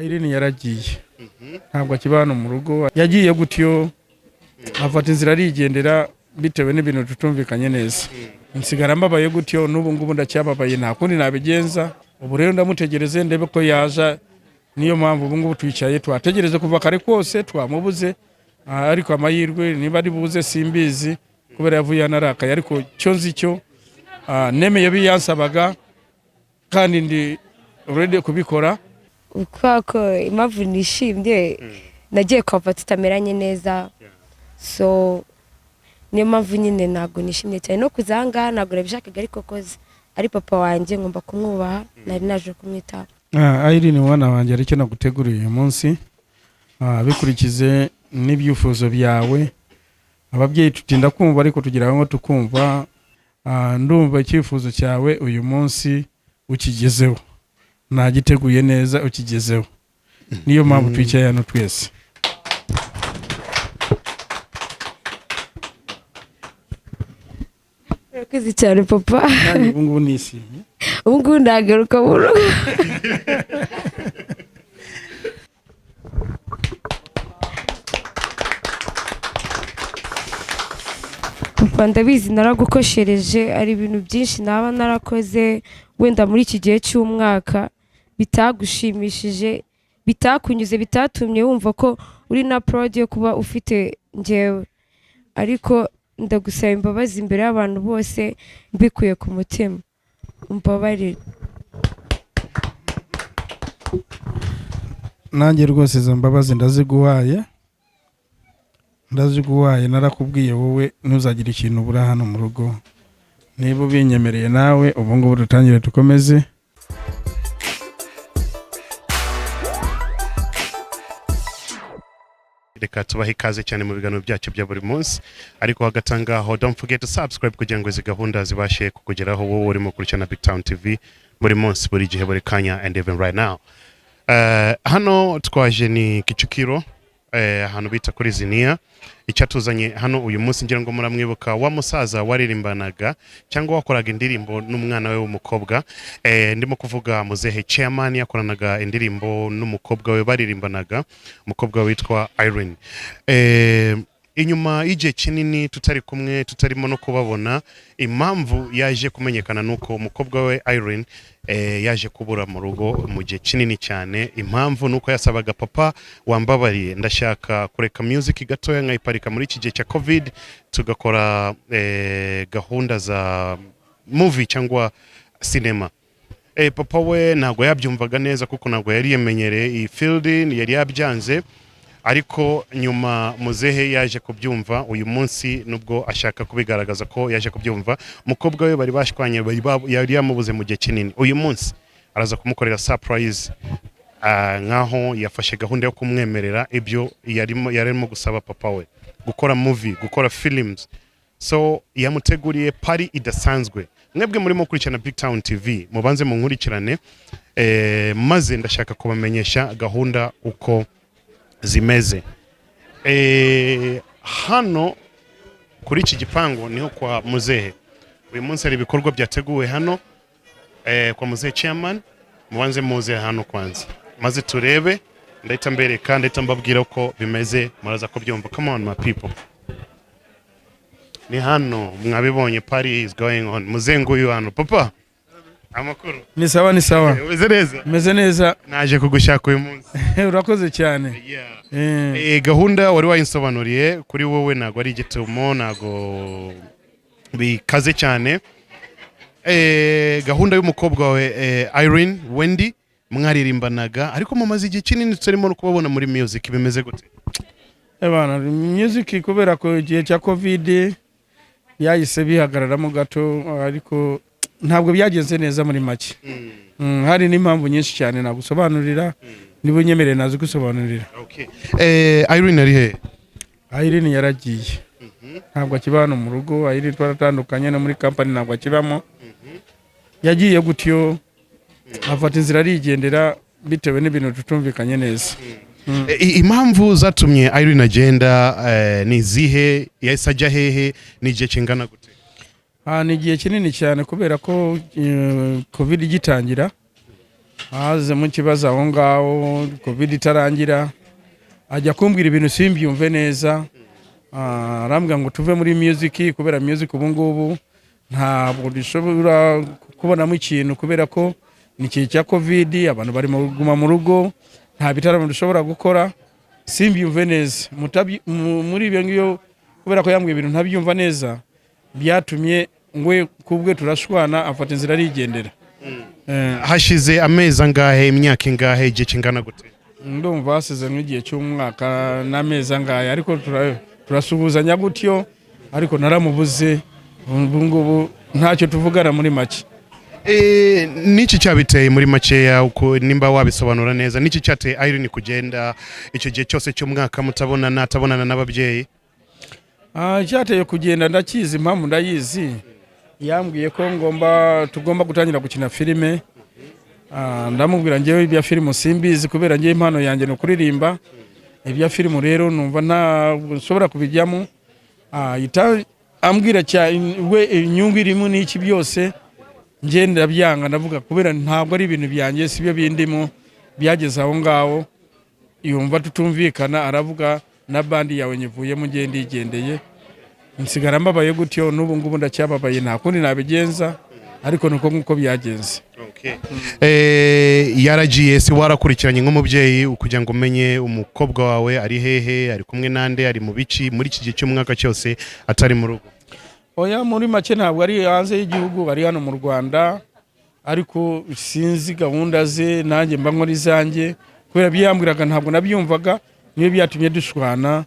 Irene yaragiye, ntabwo akiba hano mu rugo. Yagiye gutyo, afata inzira arigendera bitewe n'ibintu tutumvikanye neza. Nsigara mbabaye gutyo, n'ubu ngubu ndacyababaye, nta kundi nabigenza. Ubu rero ndamutegereze ndebe ko yaza. Niyo mpamvu ubu ngubu twicaye, twategereze kuva kare kose, twamubuze. Ariko amahirwe niba ari buze simbizi, kubera yavuye yanarakaye. Ariko cyo nzi cyo, nemeye biyansabaga kandi ndi ready kubikora. Kubera ko impamvu nishimye, nagiye kuhava tutameranye neza, so niyo mpamvu nyine ntabwo nishimye cyane no kuza aha ngaha. Ntabwo nabishakaga, ariko koze ari papa wanjye ngomba kumwubaha, nari naje kumwitaho. Irene mwana wanjye, hari icyo naguteguriye uyu munsi. Bikurikize n'ibyifuzo byawe. Ababyeyi tutinda kumva, ariko tugira ngo tukumva. Ndumva icyifuzo cyawe uyu munsi ukigezeho, nagiteguye neza, ukigezeho. Niyo mpamvu twicaye hano twese. Urakoze cyane, papa. Nanjye ubu ngubu nishimye. Ubu ngubu ndagaruka mu rugo. Papa, ndabizi naragukoshereje, hari ibintu byinshi naba narakoze wenda muri iki gihe cy'umwaka bitagushimishije, bitakunyuze, bitatumye wumva ko uri na proud yo kuba ufite njyewe. Ariko ndagusaba imbabazi imbere y'abantu bose mbikuye ku mutima, umbabarire. Nanjye rwose izo mbabazi ndaziguhaye, ndaziguhaye. Narakubwiye, wowe ntuzagire ikintu ubura hano mu rugo. Niba ubinyemereye nawe, ubu ngubu dutangire dukomeze. Reka tubahe ikaze cyane mu biganiro byacu bya buri munsi. Ariko hagati aho ngaho, don't forget to subscribe kugira ngo izi gahunda zibashe kukugeraho, wowe urimo gukurikirana Big Town TV buri munsi, buri gihe, buri kanya, and even right now. Hano twaje ni Kicukiro, ahantu bita kuri Ziniya. Icyatuzanye hano uyu munsi, ngira ngo muramwibuka, wa musaza waririmbanaga cyangwa wakoraga indirimbo n'umwana we w'umukobwa. Ndimo kuvuga muzehe Chairman, yakoranaga indirimbo n'umukobwa we, baririmbanaga, umukobwa witwa Irene. Inyuma y'igihe kinini tutari kumwe, tutarimo no kubabona, impamvu yaje kumenyekana nuko umukobwa we Irene yaje kubura mu rugo mu gihe kinini cyane. Impamvu nuko yasabaga papa: "Wambabariye, ndashaka kureka music gatoya nkayiparika muri iki gihe cya COVID, tugakora gahunda za movie cyangwa cinema." Papa we ntabwo yabyumvaga neza, kuko ntabwo yari yemenyereye iyi field, yari yabyanze. Ariko nyuma muzehe yaje kubyumva. Uyu munsi nubwo ashaka kubigaragaza ko yaje kubyumva, umukobwa we bari bashwanye, yari yamubuze mu gihe kinini, uyu munsi araza kumukorera surprise, nkaho yafashe gahunda yo kumwemerera ibyo yarimo gusaba papa we, gukora movie, gukora films. So yamuteguriye party idasanzwe. Mwebwe murimo gukurikirana Big Town TV, mubanze munkurikirane, maze ndashaka kubamenyesha gahunda uko zimeze. Hano kuri iki gipangu niho kwa muzehe. Uyu munsi hari ibikorwa byateguwe hano kwa muzehe Chairman. Mubanze muze hano kwanza, maze turebe. Ndahita mbereka, ndahita mbabwira uko bimeze, muraza kubyumva. Come on, my people, ni hano mwabibonye, party is going on. Muzehe nguyu hano. Papa, amakuru? Ni sawa, ni sawa. Umeze neza? Meze neza. Naje kugushaka uyu munsi. Urakoze cyane. Gahunda wari wayinsobanuriye, kuri wowe ntabwo ari igitumo, ntabwo bikaze cyane. Gahunda y'umukobwa wawe Irene Wendy mwaririmbanaga, ariko mumaze igihe kinini turimo no kubabona muri music, bimeze gute? Ebana, music kubera ko igihe cya COVID yahise bihagararamo gato, ariko ntabwo byagenze neza muri make. Hari n'impamvu nyinshi cyane nagusobanurira, niba unyemereye nazigusobanurira. Okay. Irene ari he? Irene yaragiye, ntabwo akiba hano mu rugo. Irene twaratandukanye, no muri kampani ntabwo akibamo. Yagiye gutyo, afata inzira arigendera bitewe n'ibintu tutumvikanye neza. Impamvu zatumye Irene agenda ni izihe? Yahise ajya hehe? Ni igihe kingana gute? Ni igihe kinini cyane, kubera ko COVID igitangira Hazemo ikibazo aho ngaho, COVID itarangira, ajya kumbwira ibintu simbyumve neza. Arambwira ngo tuve muri music, kubera music ubu ngubu ntabwo dushobora kubonamo ikintu, kubera ko ni igihe cya COVID, abantu bari kuguma mu rugo, nta bitaramo dushobora gukora. Simbyumve neza. Muri ibyo ngibyo, kubera ko yambwiye ibintu ntabyumva neza, byatumye ngwe kubwe turashwana, afata inzira arigendera. Hashize amezi angahe, imyaka ingahe, igihe kingana gute? Ndumva hasize nk'igihe cy'umwaka n'amezi angahe, ariko turasuhuzanya gutyo, ariko naramubuze. Ubu ngubu ntacyo tuvugana muri make. Niki cyabiteye muri makeya, uko nimba wabisobanura neza, niki cyateye Irene kugenda icyo gihe cyose cy'umwaka mutabonana, atabonana n'ababyeyi? Icyateye kugenda ndakizi, impamvu ndayizi. Yambwiye ko tugomba gutangira gukina filime. Ndamubwira ngewe ibya filime simbizi, kubera ngewe impano yanjye ni ukuririmba. Ibya filime rero numva ntabwo nshobora kubijyamo. Ambwira we inyungu irimo n'iki byose, nge ndabyanga, ndavuga kubera ntabwo ari ibintu byanjye, si byo bindimo. Byageze aho ngaho yumva tutumvikana, aravuga na band yawe nyivuyemo, ngiye ndigendeye, nsigara mbabaye gutyo. N'ubu ngubu ndacyababaye, nta kundi nabigenza, ariko nuko nguko byagenze. Yaragiye se warakurikiranye nk'umubyeyi kugira ngo umenye umukobwa wawe ari hehe, ari kumwe nande, ari mu biki muri iki gihe cy'umwaka cyose atari mu rugo? Oya, muri make ntabwo ari hanze y'igihugu, ari hano mu Rwanda, ariko sinzi gahunda ze, nanjye mba nkora izanjye. Kubera ibyo yambwiraga ntabwo nabyumvaga, niyo byatumye dushwana.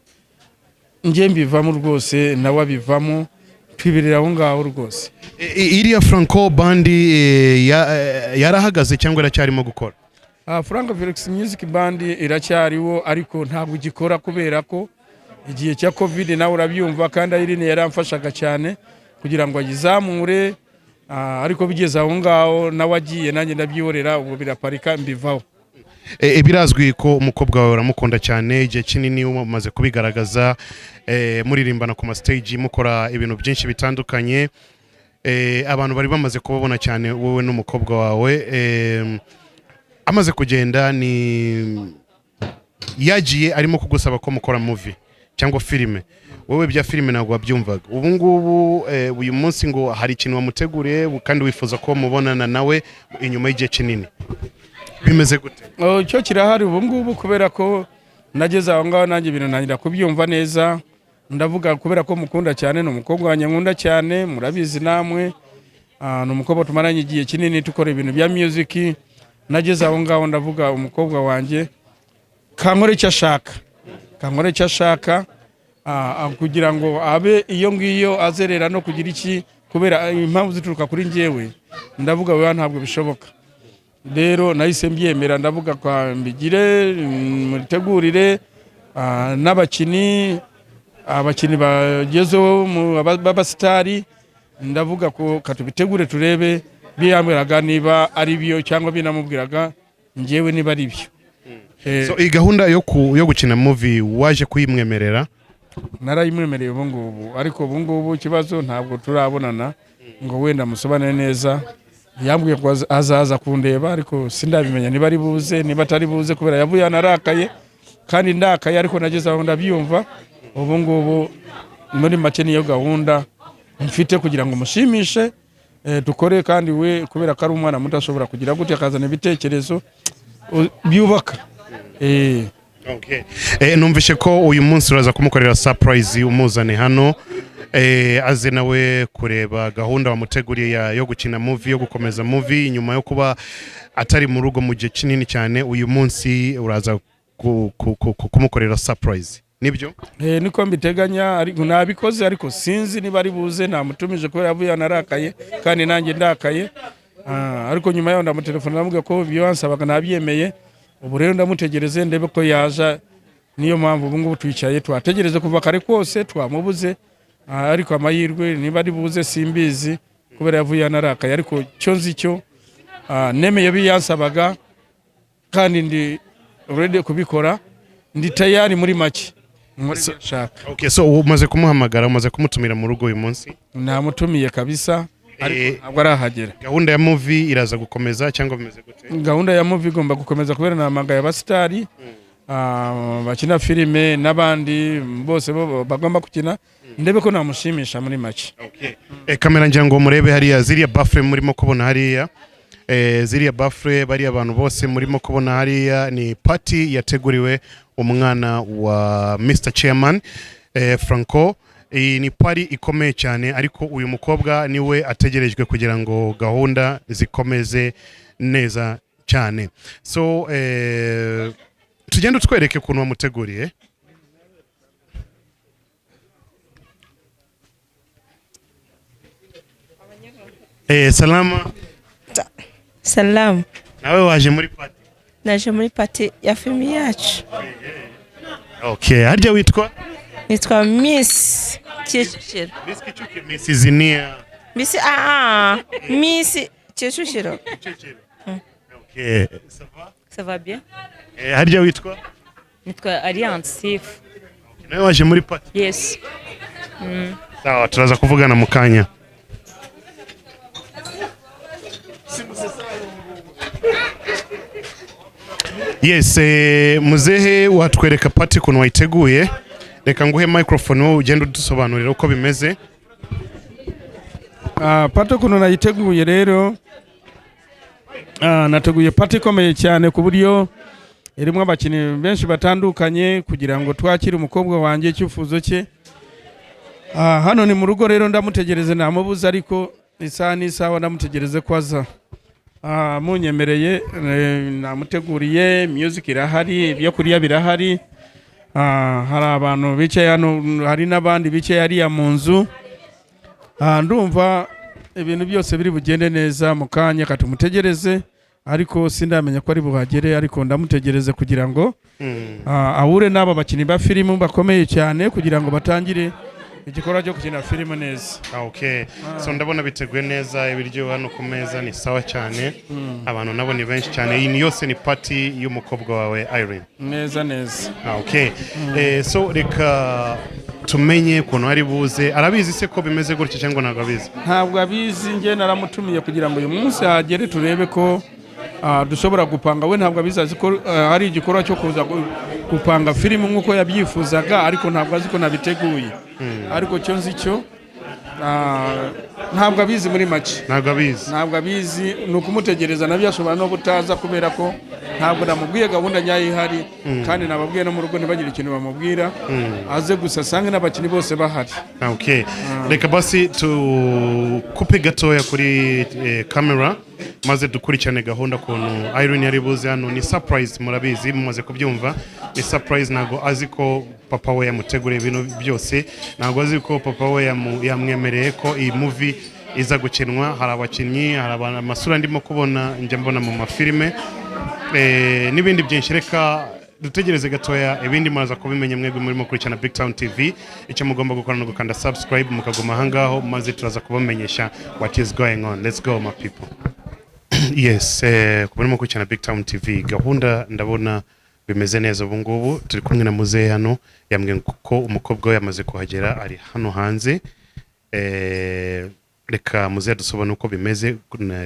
Njye mbivamo rwose, nawe abivamo, twibirira aho ngaho rwose. Iriya Franco Band yarahagaze cyangwa iracyarimo gukora? Franco Felix Music Band iracyariho, ariko ntabwo igikora kubera ko igihe cya COVID, nawe urabyumva, kandi Irene yaramfashaga cyane kugira ngo ayizamure. Ariko bigeze aho ngaho nawe agiye, nanjye ndabyihorera, ubwo biraparika, mbivaho. Birazwi ko umukobwa wawe uramukunda cyane, igihe kinini umaze kubigaragaza, muririmbana ku ma stage, mukora ibintu byinshi bitandukanye. Abantu bari bamaze kubabona cyane wowe n'umukobwa wawe. Amaze kugenda, ni yagiye arimo kugusaba ko mukora movie cyangwa filime. Wowe bya filime ntabwo wabyumvaga. Ubu ngubu, uyu munsi ngo hari ikintu wamuteguriye kandi wifuza ko mubonana nawe inyuma y'igihe kinini, bimeze gute? Oh, icyo kirahari ubu ngubu, kubera ko nageze aho ngaho nanjye ibintu ntangira kubyumva neza. Ndavuga kubera ko mukunda cyane, ni umukobwa wanjye nkunda cyane, murabizi namwe. Ni umukobwa tumaranye igihe kinini dukora ibintu bya music. Nageze aho ngaho ndavuga umukobwa wanjye kankore icyo ashaka, kankore icyo ashaka, kugira ngo abe iyo ngiyo azerera no kugira iki, kubera impamvu zituruka kuri njyewe. Ndavuga wewe ntabwo bishoboka. Rero nahise mbyemera, ndavuga kwa mbigire, mutegurire n'abakinnyi, abakinnyi bagezeho b'abasitari. Ndavuga ko katubitegure turebe biyambwiraga niba ari byo cyangwa binamubwiraga njyewe niba ari byo. So iyi gahunda yo gukina movie waje kuyimwemerera? Narayimwemereye ubu ngubu, ariko ubu ngubu ikibazo ntabwo turabonana ngo wenda musobanure neza. Yambwiye ko azaza kundeba, ariko sindabimenya niba ari buze, niba atari buze, kubera yavuye hano arakaye kandi ndakaye, ariko nageze aho ndabyumva. Ubu ngubu muri make niyo gahunda mfite kugira ngo mushimishe, dukore, kandi we kubera ko ari umwana muto ashobora kugira gutya akazana ibitekerezo byubaka. Okay. Numvishe ko uyu munsi uraza kumukorera surprise, umuzane hano, aze nawe kureba gahunda wamuteguriye yo gukina movie, yo gukomeza movie nyuma yo kuba atari mu rugo mu gihe kinini cyane. Uyu munsi uraza kumukorera surprise, nibyo? Niko mbiteganya, ariko nabikoze, ariko sinzi niba ari buze. Namutumije kubera yavuye hano arakaye kandi nanjye ndakaye. Ariko nyuma yaho ndamutelefona, ndamubwira ko ibyo yansabaga nabyemeye. Ubu rero ndamutegereze ndebe ko yaza. Niyo mpamvu ubu ngubu twicaye twategereze kuva kare kose, twamubuze. Ariko amahirwe niba ari buze simbizi, kubera yavuye hano arakaye, ariko cyo nzi cyo, nemeye ibyo yansabaga kandi ndi ready kubikora, ndi tayari muri make muri nshaka. Okay, so umaze kumuhamagara, umaze kumutumira mu rugo uyu munsi? Namutumiye kabisa. Ariko ntabwo arahagera. Gahunda ya movie iraza gukomeza cyangwa bimeze gute? Gahunda ya movie igomba gukomeza kubera nahamagaye abasitari bakina filime n'abandi bose bo bagomba gukina, ndebe ko namushimisha muri make. Okay. Kamera ngira ngo murebe hariya ziriya baffle murimo kubona hariya, ziriya baffle, bariya abantu bose murimo kubona hariya ni party yateguriwe umwana wa Mr Chairman, Franco. Iyi ni party ikomeye cyane, ariko uyu mukobwa niwe ategerejwe kugira ngo gahunda zikomeze neza cyane. So tugende utwereke ukuntu wamuteguriye. Salama. Salamu. Nawe waje muri party? Naje muri party ya filimi yacu. Okay, harya witwa? Nitwa Miss Kicukiro. Miss Kicukiro, Miss Zinia. Miss Miss Kicukiro. Okay, ça va? Ça va bien. Harya witwa? Nitwa Alliance Sifu. Nawe waje muri party? Yes. Sawa, turaza kuvugana mu kanya. Yes, muzehe watwereka party ukuntu wayiteguye. Reka nguhe microphone wowe ugende udusobanurira uko bimeze. Party ukuntu nayiteguye rero, nateguye party ikomeye cyane ku buryo irimo abakinnyi benshi batandukanye kugira ngo twakire umukobwa wanjye, icyifuzo cye. Hano ni mu rugo rero, ndamutegereze, namubuze ariko isaha n'isaha ndamutegereze ko aza. Munyemereye, namuteguriye music irahari, ibyo kurya birahari. Hari abantu bicaye hano, hari n'abandi bicaye hariya mu nzu. Ndumva ibintu byose biri bugende neza mu kanya katumutegereze, ariko sindamenya ko ari buhagere, ariko ndamutegereze kugira ngo ahure n'aba bakinnyi ba filime bakomeye cyane kugira ngo batangire igikorwa cyo gukina filime neza. Okay. So ndabona biteguye neza, ibiryo hano ku meza ni sawa cyane. Abantu nabo ni benshi cyane. Iyi ni yose ni party y'umukobwa wawe Irene. Neza neza. Okay. So reka tumenye ukuntu ari buze. Arabizi se ko bimeze gutya cyangwa ntabwo abizi? Ntabwo abizi, njye naramutumiye kugira ngo uyu munsi hagere turebe ko dushobora gupanga. We ntabwo abizi, azi ko hari igikorwa cyo kuza gupanga filime nk'uko yabyifuzaga, ariko ntabwo azi ko nabiteguye. Ariko cyo nzi cyo, ntabwo abizi muri make. Ntabwo abizi. Ntabwo abizi, ni ukumutegereza, nabyo ashobora no kutaza kubera ko ntabwo namubwiye gahunda nyayo ihari, kandi nababwiye no mu rugo ntibagire ikintu bamubwira, aze gusa asange n'abakinnyi bose bahari. Okay. Reka basi tukupe gatoya kuri camera maze dukurikirane gahunda ukuntu Irene yari buze hano. Ni surprise, murabizi, mumaze kubyumva, ni surprise. Ntabwo azi ko papa we yamuteguriye ibintu byose, ntabwo azi ko papa we yamwemereye ko iyi movie iza gukinwa. Hari abakinnyi, hari amasura ndimo kubona, njya mbona mu mafilime, n'ibindi byinshi. Reka dutegereze gatoya, ibindi muraza kubimenya mwebwe murimo gukurikirana Big Town TV. Icyo mugomba gukora ni ugukanda subscribe mukaguma ahangaho, maze turaza kubamenyesha what is going on. Let's go my people. Yes, ku barimo gukurikirana Big Town TV, gahunda ndabona bimeze neza. Ubu ngubu turi kumwe na muzehe hano, yambwiye ko umukobwa we yamaze kuhagera, ari hano hanze. Reka muzehe dusobanure uko bimeze,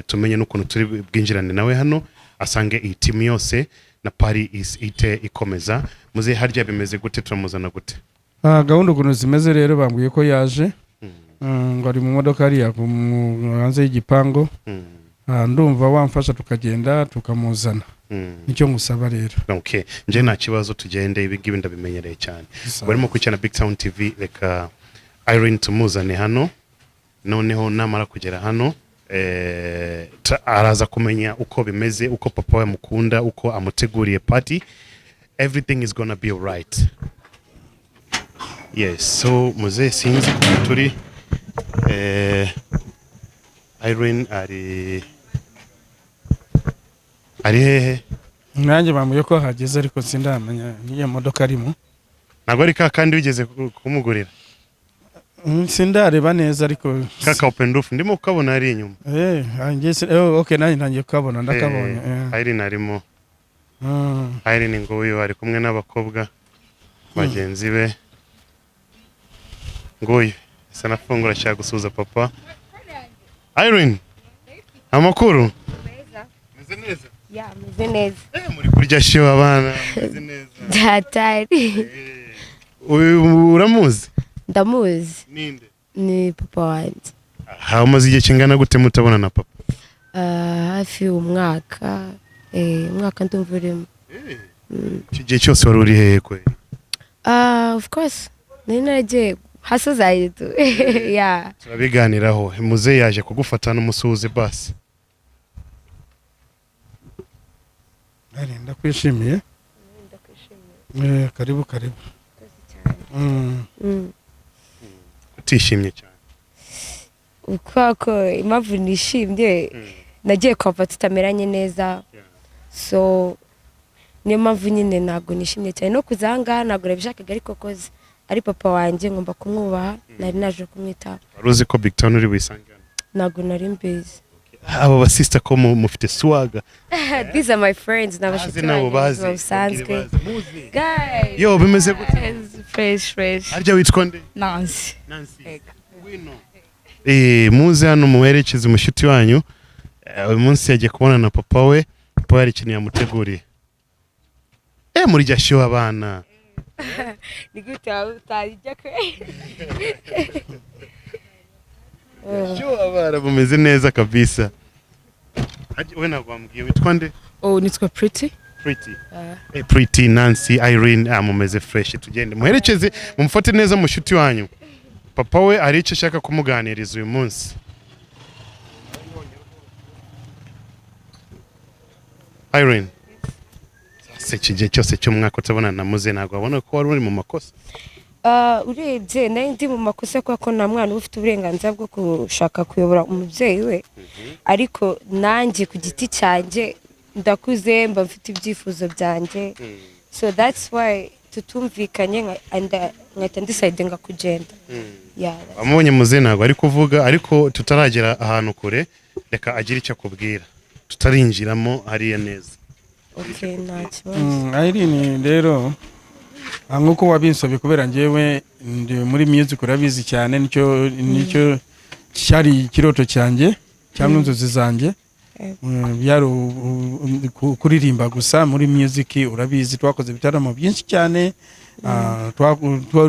tumenye n'ukuntu turi bwinjirane nawe hano asange iyi timu yose na pari ite ikomeza. Muzehe, harya bimeze gute, turamuzana gute? Gahunda ukuntu zimeze rero, bambwiye ko yaje, ngo ari mu modoka hariya hanze y'igipangu. Ndumva wamfasha tukagenda tukamuzana. Nicyo ngusaba rero. Okay, nje nta kibazo, tugende, ibi ngibi ndabimenyereye cyane. Barimo gukurikirana Big Town TV. Reka Irene tumuzane hano, noneho namara kugera hano araza kumenya uko bimeze, uko papa we amukunda, uko amuteguriye party. Everything is gonna be alright. Yes, so muzehe, sinzi ukuntu turi, Irene ari hehe? Nanjye bambwiye ko hageze, ariko sindamenya n'iyo modoka arimo. Ntabwo ari ka kandi wigeze kumugurira? Sindareba neza ariko Ka ka open roof ndimo kukabona ari inyuma. Okay, nanjye ntangiye kukabona, ndakabonye. Irene arimo. Irene nguyu ari kumwe n'abakobwa bagenzi be. Nguyu asa nafungura ashaka gusuhuza papa. Irene, amakuru? Meze neza. Yeah, meze neza. Muri kurya show abana, meze neza. Datari. Uyu uramuzi? Ndamuzi. Ninde? Ni papa wanjye. Aha, umaze igihe kingana gute mutabona na papa? Hafi umwaka, umwaka ndumva urimo. Icyo gihe cyose wari uri hehe kwe? Of course nari naragiye hasi zayitu, yeah. Turabiganiraho. Muze yaje kugufata n'umusuhuze basi. Irene, ndakwishimiye. Karibu karibu. Utishimye cyane? Kubera ko impamvu nishimye, nagiye kwava tutameranye neza, so niyo mpamvu nyine ntabwo nishimye cyane no kuza aha ngaha. Ntabwo nabishakaga, ariko koze ari papa wanjye ngomba kumwubaha, nari naje kumwitaho. Wari uzi ko Big Town uri buyisange hano? Ntabwo nari mbizi. Abo basista ko mufite swagger? These are my friends, ni abashuti Bazi nabo banjye mu bazi. buzima busanzwe. Muzi. Guys. Yo, bimeze gute? Fresh, fresh. Harya witwa nde? Nancy. Nancy. Ngwino. Muze hano muherekeze umushuti wanyu. Uyu munsi yagiye kubona na papa we. Papa we hari ikintu yamuteguriye. Muri show abana. Ni gute waba utajya kwe? Show abana bumeze neza kabisa. Harya we ntabwo wambwiye witwa nde? Oh, nitwa Pretty. Pretty. Pretty, Nancy, Irene, mumeze fresh. Tugende muherekeze, mumufate neza mushuti wanyu. Papa we hari icyo ashaka kumuganiriza uyu munsi. Irene, sasa iki gihe cyose cy'umwaka utabona na muze, ntabwo wabona ko wari uri mu makosa? Urebye nari ndi mu makosa, kubera ko nta mwana uba ufite uburenganzira bwo gushaka kuyobora umubyeyi we, ariko nanjye ku giti cyanjye ndakuze, mba mfite ibyifuzo byanjye, so that's why tutumvikanye, nkahita ndecidinga kugenda. Yeah. Wamubonye, muze ntabwo ari kuvuga, ariko tutaragera ahantu kure, reka agire icyo akubwira tutarinjiramo hariya neza. Okay, nta kibazo. Irene rero, nk'uko wabinsabye, kubera njyewe ndi muri music urabizi cyane, nicyo cyari ikiroto cyanjye cyangwa inzozi zanjye. Byari kuririmba gusa muri music. Urabizi twakoze ibitaramo byinshi cyane.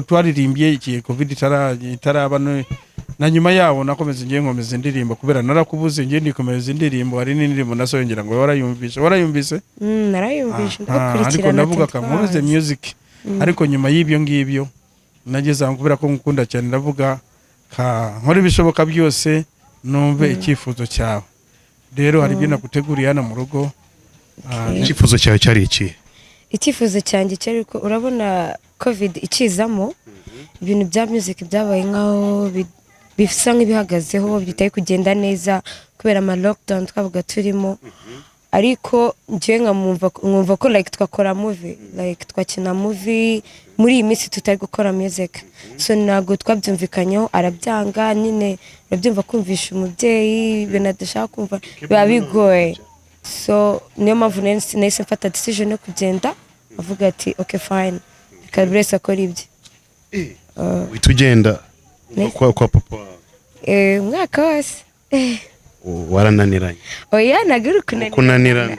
Twaririmbye igihe COVID itaraba, na nyuma yawo nakomeza ngiye nkomeza indirimbo kubera narakubuze, ngiye ndikomereza indirimbo. Hari n'indirimbo nasohoye, ngira ngo warayumvise. Warayumvise? Narayumvishe. Ariko ndagukurikirana. Ndavuga kankomeze music, ariko nyuma y'ibyo ngibyo nageze aho kubera ko ngukunda cyane, ndavuga ka nkora ibishoboka byose numve icyifuzo cyawe. Rero hari ibyo naguteguriye hano mu rugo. Icyifuzo cyawe cyari ikihe? Icyifuzo cyanjye cyari ko urabona COVID ikizamo, ibintu bya music byabaye nkaho bisa nk'ibihagazeho, bitari kugenda neza kubera ama lockdown twabaga turimo, ariko njyewe nkamwumva ko like twakora movie, like twakina movie muri iyi minsi tutari gukora music. So ntabwo twabyumvikanyeho, arabyanga nyine. Urabyumva, kumvisha umubyeyi ibintu adashaka kumva biba bigoye, so niyo mpamvu nahise mfata decision yo kugenda, avuga ati okay fine, reka buri wese akora ibye. Uhita ugenda kwa papa wawe? Umwaka wose. Warananiranye? Oya, ntabwo uri kunanira. Kunanirana.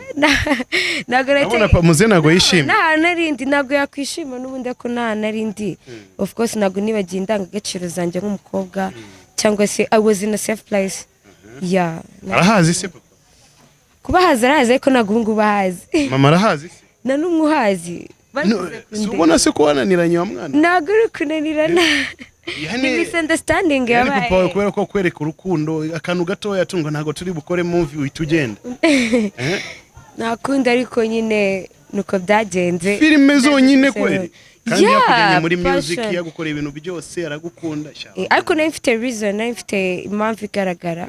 Ntabwo. Urabona muze ntabwo yishimye. Nta narindi, ntabwo yakwishima n'ubundi, ariko nta narindi, of course ntabwo nibagiye indangagaciro zanjye nk'umukobwa, cyangwa se I was in a safe place, yeah. Arahazi se papa? Kuba ahazi arahazi, ariko ntabwo ubu ngubu ahazi. Mama arahazi se? Nta n'umwe uhazi. No, Bavuze si kundeba. ubona se ko wananiranye wa mwana? Ntabwo uri kunanirana. Yani Ni misunderstanding yani papa wawe yabaye. kubera ko kwereka urukundo akantu gatoya tunga, ntabwo turi bukore movie, uhita ugenda. Nta kundi, ariko nyine nuko byagenze. Filime zonyine kweli, kandi Yeah, yakujyanye muri music, passion. yagukora ibintu byose, aragukunda sha. Ariko nari mfite reason, nari mfite impamvu igaragara.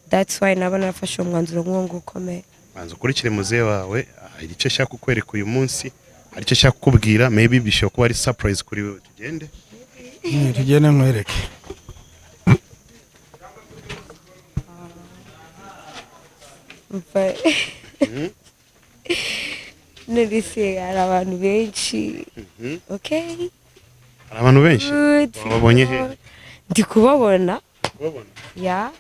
That's why naba narafashe umwanzuro nk'uwo nguwo ukomeye. Banza ukurikire muzehe wawe, hari icyo ashaka kukwereka uyu munsi, hari icyo ashaka kukubwira, maybe bishobora kuba ari surprise kuri wewe. Tugende. Tugende nkwereke. None se hari abantu benshi? Okay. Hari abantu benshi. Good. Wababonye he? Ndi kubabona. Kubabona Ya.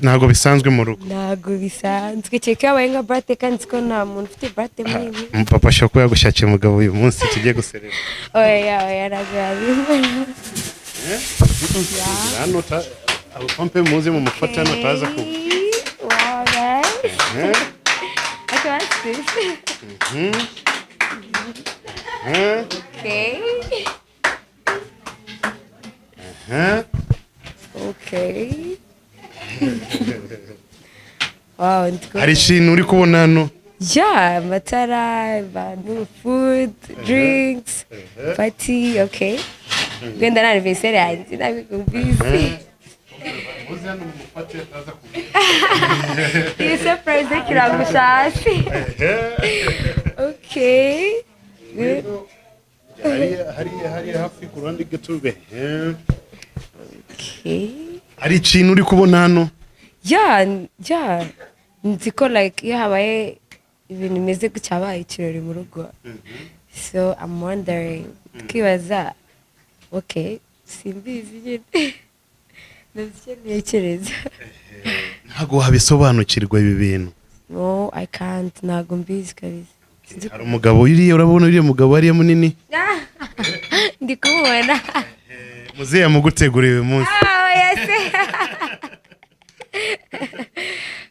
Ntabwo bisanzwe mu rugo. Ntabwo bisanzwe, kereka iyo habaye nka birthday, kandi nzi ko nta muntu ufite birthday muri iyi minsi. Papa ashobora kuba yagushakiye umugabo uyu munsi tugiye guserera. Oya, oya, ntabwo yabibona. Hano abapompe muze mumufate hano ataza ku Wow, guys. Okay, what's this? Okay. Okay. Wow, ndi Hari ikintu uri kubona hano? Yeah, amatara, abantu, food, drinks, party, okay. Wenda na anniversaire yanjye ntabwo mbizi. Muze hano mumufate ataza ku Iyi surprise kirangusha hasi. Okay. Good. Hariya, hariya, hariya hafi ku ruhande gato. Okay. Hari ikintu uri kubona hano? Yeah. Nzi ko like iyo habaye ibintu bimeze gutya habaye ikirori mu rugo. So I'm wondering, twibaza, okay, simbizi nyine. Ndazi icyo ntekereza. Ntabwo wabisobanukirwa ibi bintu? No, I can't, ntabwo mbizi kabisa. Sinzi. Hari umugabo uriya, urabona uriya mugabo hariya munini? Ndi kumubona. Muzehe yamuguteguriye uyu munsi. Ah, yes.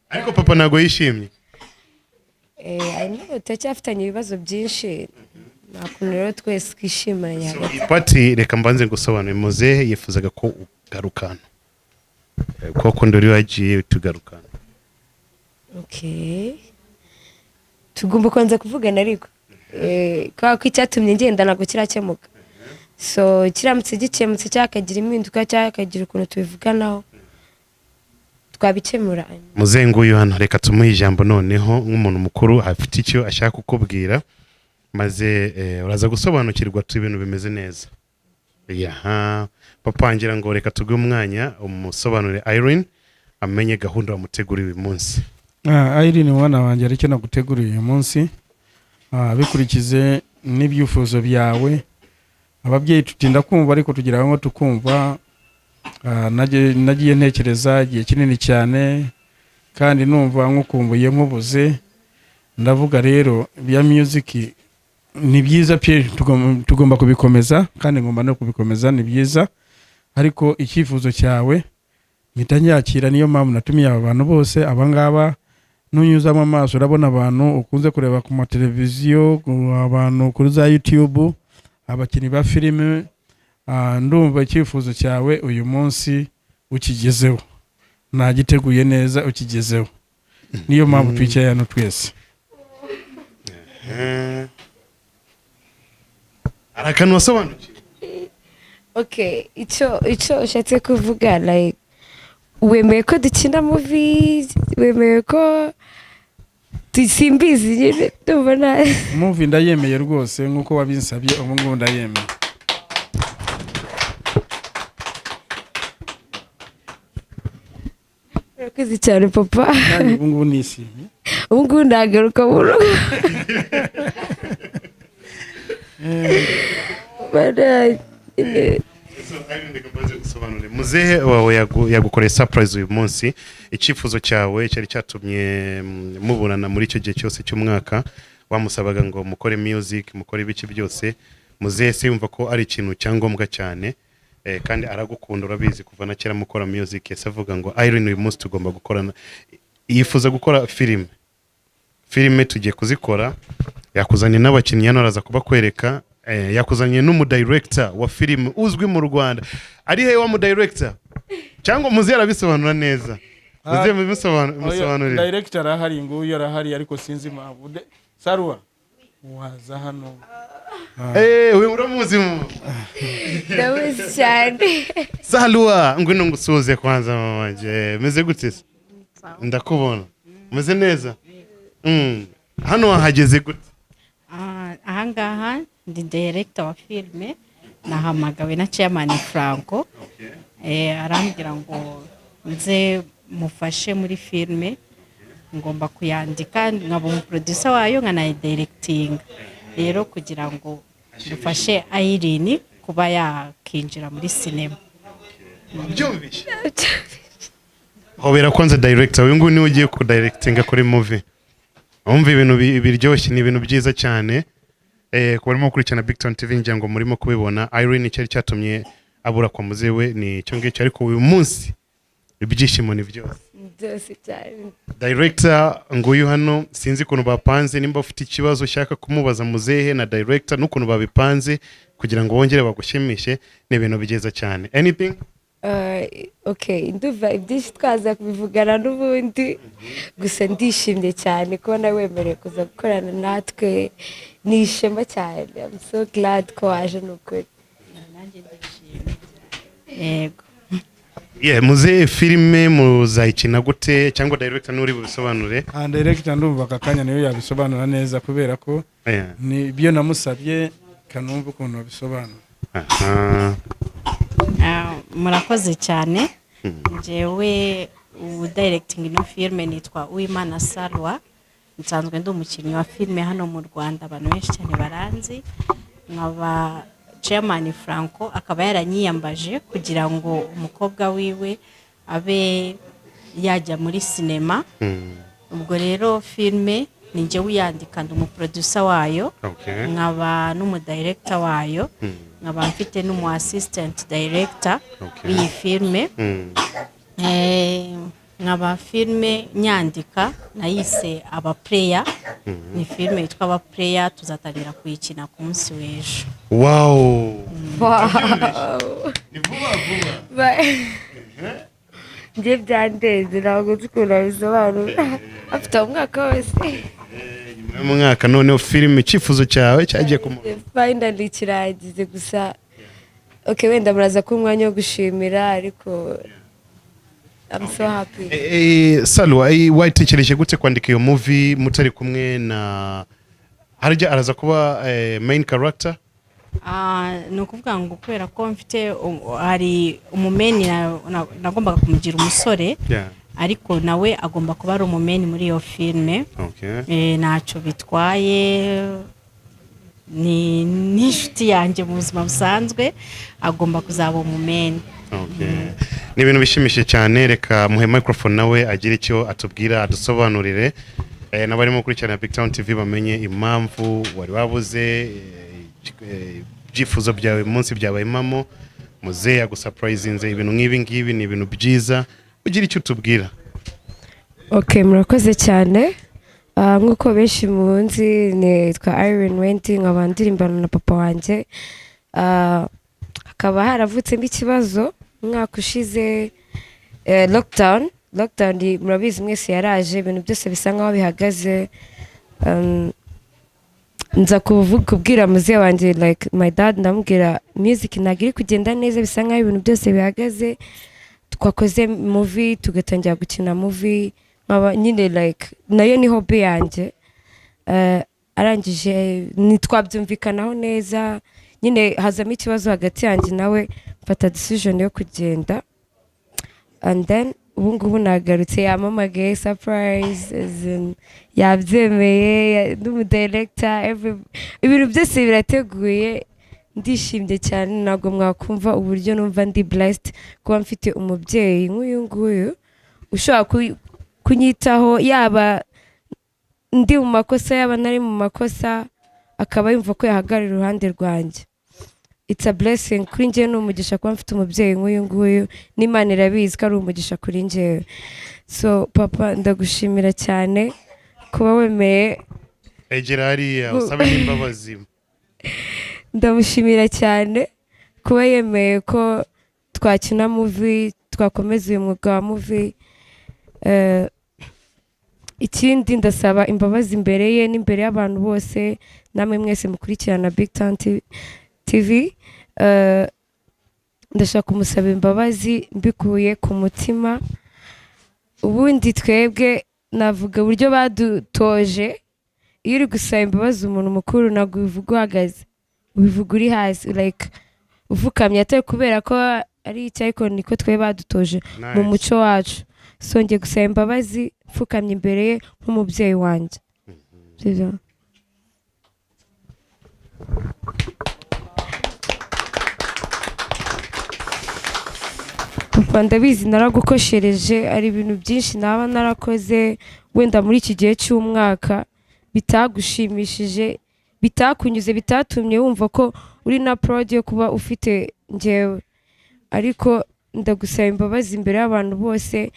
Ariko papa ntabwo yishimye. Eh, I know, turacyafitanye ibibazo byinshi. Nta kuntu rero twese twishimanye hagati. Iyi party, reka mbanze ngusobanure, muzehe yifuzaga ko ugarukana kuko ndori wagiye tugarukana. Okay. Tugomba kubanza kuvugana ariko. Kubera ko icyatumye ngenda ntabwo kirakemuka. So kiramutse gikemutse cyangwa hakagira impinduka cyangwa hakagira ukuntu tubivuganaho, twabikemura. Muzehe nguyu hano, reka tumuhe ijambo noneho nk'umuntu mukuru afite icyo ashaka kukubwira, maze uraza gusobanukirwa tu ibintu bimeze neza. Yaha papa, ngira ngo reka tuguhe umwanya umusobanurire Irene amenye gahunda wamuteguriye uyu munsi. Ah, Irene mwana wanjye, hari icyo naguteguriye uyu munsi. Bikurikize n'ibyifuzo byawe. Ababyeyi tutinda kumva, ariko tugira ngo tukumva. Nagiye ntekereza igihe kinini cyane kandi numva nkukumbuye nkubuze. Ndavuga rero ibya music ni byiza pe, tugomba kubikomeza kandi ngomba no kubikomeza, ni byiza, ariko icyifuzo cyawe mpita nyakira. Niyo mpamvu natumiye aba bantu bose. Abangaba nunyuzamo amaso urabona abantu ukunze kureba ku mateleviziyo, abantu kuri za YouTube, abakinnyi ba filime. Ndumva icyifuzo cyawe uyu munsi ukigezeho, nagiteguye neza, ukigezeho, niyo mpamvu twicaye hano twese. Hari akantu wasobanukiwe? Okay, icyo ushatse kuvuga, like wemeye ko dukina movies, wemeye ko simbizi nyine, ndumva nta Movie ndayemeye rwose nk'uko wabinsabye, ubu ngubu ndayemeye. Urakoze cyane papa. Nanjye ubu ngubu nishimye. Ubu ngubu ndagaruka mu rugo. Bana, nyine. So, Irene, reka mbanze gusobanurire. Muzehe wawe yagukoreye surprise uyu munsi. Icyifuzo cyawe cyari cyatumye mubonana muri icyo gihe cyose cy'umwaka, wamusabaga ngo mukore music, mukore ibiki byose. Muzehe se yumva ko ari ikintu cyangombwa cyane, kandi aragukunda, urabizi kuva na kera mukora music. Yese avuga ngo Irene uyu munsi tugomba gukorana, yifuza gukora filime. Filime tugiye kuzikora, yakuzanye n'abakinnyi hano araza kubakwereka, yakuzanye n'umudirector wa filime uzwi mu Rwanda. Ari he wa mudirector? Cyangwa muzehe arabisobanura neza? Muzehe musobanurire. Director arahari, nguyu arahari, ariko sinzi impamvu. Saruwa, waza hano. We uramuzi mu Ndamuzi cyane. Saluwa, ngwino ngusuhuze kwanza mama wanje. Meze gute se? Ndakubona meze neza. Hano wahageze gute? Ahangaha ndi director wa filime, nahamagawe na chairman Franco, arambwira ngo nze mufashe muri filime, ngomba kuyandika nkaba umuproducer wayo nkanayidirectinga, rero kugira ngo dufashe Irene kuba yakinjira muri sinema. Wabyumvishe? Hobera kwanza director. Uyu nguyu niwe ugiye kudirectinga kuri movie. Umva, ibintu biryoshye, ni ibintu byiza cyane. Ku barimo gukurikirana Big Town TV, ngira ngo murimo kubibona. Irene, icyari cyatumye abura kwa muzehe we ni icyo ngicyo, ariko uyu munsi ibyishimo ni byose. Byose cyane. Director nguyu hano. Sinzi ukuntu bapanze, nimba ufite ikibazo ushaka kumubaza muzehe na director n'ukuntu babipanze kugira ngo bongere bagushimishe, ni ibintu byiza cyane. Anything? Okay, ndumva ibyinshi twaza kubivugana n'ubundi. Gusa ndishimye cyane kubona wemerewe kuza gukorana natwe, ni ishema cyane. I'm so glad ko waje, ni ukuri. Nanjye ndishimye, yego. Yeah, muzehe, filime muzayikina gute? Cyangwa director n'uri bubisobanure? Ah, director ndumva aka kanya niyo yabisobanura neza, kubera ko ni ibyo namusabye, kanumva ukuntu babisobanura. Aha. Ah, murakoze cyane. Njyewe ubu directing ino filime nitwa Uwimana Salwa, nsanzwe ndi umukinnyi wa filime hano mu Rwanda, abantu benshi cyane baranzi. Nkaba chairman Franco akaba yaranyiyambaje kugira ngo umukobwa wiwe abe yajya muri sinema. Ubwo rero filime ni njye uyandika, ndi umuproducer wayo, nkaba n'umudirector wayo, nkaba mfite n'umu assistant director w'iyi filime. Nkaba filime nyandika nayise Abapureya, ni filime yitwa Abapureya, tuzatangira kuyikina ku munsi w'ejo. Wow. Wow. Ni vuba vuba. Njye byandenze, ntabwo nzi ukuntu abisobanura, afite umwaka wose. Nyuma y'umwaka noneho filime, icyifuzo cyawe cyagiye ku murongo. Finally kirangize gusa. Okay, wenda muraza kuba umwanya wo gushimira, ariko I'm so happy. Salwa, wayitekereje gute kwandika iyo movie mutari kumwe na harya araza kuba main character? Ah, ni ukuvuga ngo kubera ko mfite hari umumain nagombaga kumugira umusore, ariko nawe agomba kuba ari umumain muri iyo filime. Ntacyo bitwaye, ni n'inshuti yanjye mu buzima busanzwe, agomba kuzaba umumain. Okay. Ni ibintu bishimishije cyane. Reka muhe microphone nawe agire icyo atubwira, adusobanurire, n'abarimo gukurikirana Big Town TV bamenye impamvu wari wabuze, ibyifuzo byawe munsi byabaye impamo, muzehe yagusurprisinze. Ibintu nk'ibi ngibi ni ibintu byiza. Ugira icyo utubwira. Okay, murakoze cyane. Ah, nk'uko benshi munzi, nitwa Irene Wendy, nkaba ndirimbana na papa wanjye. Ah, hakaba haravutsemo ikibazo umwaka ushize, lockdown murabizi mwese yaraje, ibintu byose bisa nkaho bihagaze. Nza kubwira muzehe wanjye, like my dad, ndamubwira music ntabwo iri kugenda neza, bisa nkaho ibintu byose bihagaze. Twakoze movie, tugatangira gukina movie, nkaba nyine like nayo ni hobby yanjye. Arangije ntitwabyumvikanaho neza, nyine hazamo ikibazo hagati yanjye nawe, mfata decision yo kugenda, and then ubu ngubu nagarutse, yampamagaye surprise, as in, yabyemeye, n'umudirector, ibintu byose birateguye. Ndishimye cyane, ntabwo mwakumva uburyo numva ndi blessed kuba mfite umubyeyi nk'uyu nguyu ushobora kunyitaho, yaba ndi mu makosa, yaba ntari mu makosa, akaba yumva ko yahagarara iruhande rwanjye. It's a blessing kuri njyewe, ni umugisha kuba mfite umubyeyi nk'uyu nguyu, n'Imana irabizi ko ari umugisha kuri njyewe. So papa, ndagushimira cyane kuba wemeye. Egera hariya usabe n'imbabazi. Ndamushimira cyane kuba yemeye ko twakina movie, twakomeza uyu mwuga wa movie. Ikindi ndasaba imbabazi imbere ye n'imbere y'abantu bose, namwe mwese mukurikirana Big Town TV. Ndashaka kumusaba imbabazi mbikuye ku mutima. Ubundi twebwe navuga uburyo badutoje, iyo uri gusaba imbabazi umuntu mukuru ntabwo ubivuga uhagaze, ubivuga uri hasi, like upfukamye, atari kubera ko ari icyo, ariko niko twe badutoje mu Nice. muco wacu. So ngiye gusaba imbabazi mfukamye imbere ye nk'umubyeyi wanjye. Sibyo? Papa, Papa, ndabizi naragukoshereje, hari ibintu byinshi naba narakoze wenda muri iki gihe cy'umwaka bitagushimishije, bitakunyuze, bitatumye wumva ko uri na proud yo kuba ufite njyewe. Ariko ndagusaba imbabazi imbere y'abantu bose,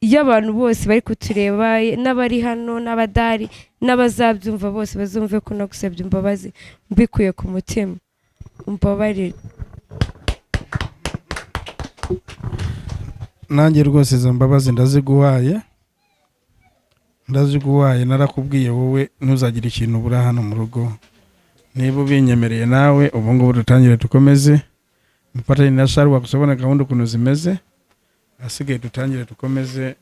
iyo abantu bose bari kutureba, n'abari hano n'abadari n'abazabyumva bose, bazumve ko nagusabye imbabazi mbikuye ku mutima. Umbabarire. Nanjye rwose izo mbabazi ndaziguhaye, ndaziguhaye. Narakubwiye wowe ntuzagire ikintu ubura hano mu rugo. Niba ubinyemereye nawe, ubu ngubu dutangire dukomeze mufatanye na Sharwa gusobona gahunda ukuntu zimeze, asigaye dutangire dukomeze.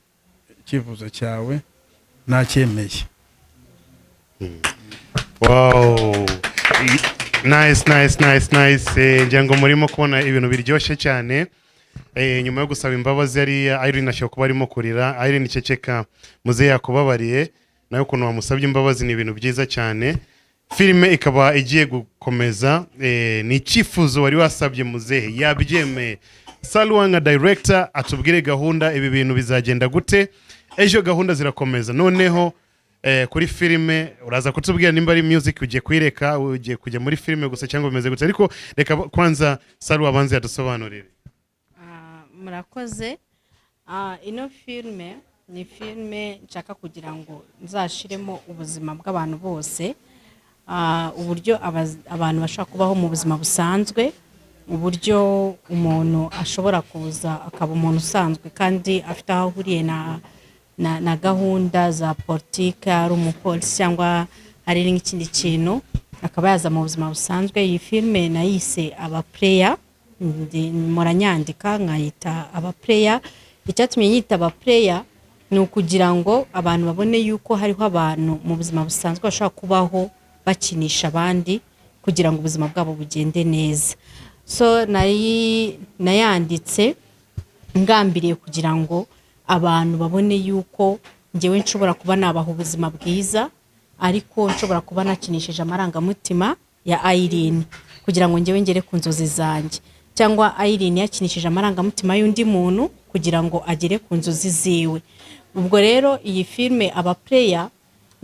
Icyifuzo cyawe nacyemeye. Wow, nice, nice, nice, nice. Ngira ngo murimo kubona ibintu biryoshye cyane. Nyuma yo gusaba imbabazi yari Irene ashobora kuba arimo kurira. Irene, ceceka, muzehe yakubabariye. Nawe ukuntu wamusabye imbabazi ni ibintu byiza cyane. Filime ikaba igiye gukomeza. Ni icyifuzo wari wasabye muzehe, yabyemeye. Salwa nka director atubwire gahunda, ibi bintu bizagenda gute ejo? Gahunda zirakomeza noneho kuri filime uraza kutubwira nimba ari music ugiye kuyireka, ugiye kujya muri filime gusa, cyangwa bimeze gute. Ariko reka kwanza Salwa abanze yadusobanurire. Murakoze. Ino filime ni filime nshaka kugira ngo nzashiremo ubuzima bw'abantu bose, uburyo abantu bashobora kubaho mu buzima busanzwe, uburyo umuntu ashobora kuza akaba umuntu usanzwe kandi afite aho ahuriye na gahunda za politiki, ari umupolisi cyangwa ari n'ikindi kintu, akaba yaza mu buzima busanzwe. Iyi filime nayise Abapureya, muranyandika nkayita Abapureya. Icyatumye nyita Abapureya ni ukugira ngo abantu babone yuko hariho abantu mu buzima busanzwe bashobora kubaho bakinisha abandi kugira ngo ubuzima bwabo bugende neza. So nayanditse ngambiriye kugira ngo abantu babone yuko ngewe nshobora kuba nabaha ubuzima bwiza, ariko nshobora kuba nakinishije amarangamutima ya Irene kugira ngo ngewe ngere ku nzozi zanjye, cyangwa Irene yakinishije amarangamutima y'undi muntu kugira ngo agere ku nzozi ziwe. Ubwo rero iyi filime Abapureya,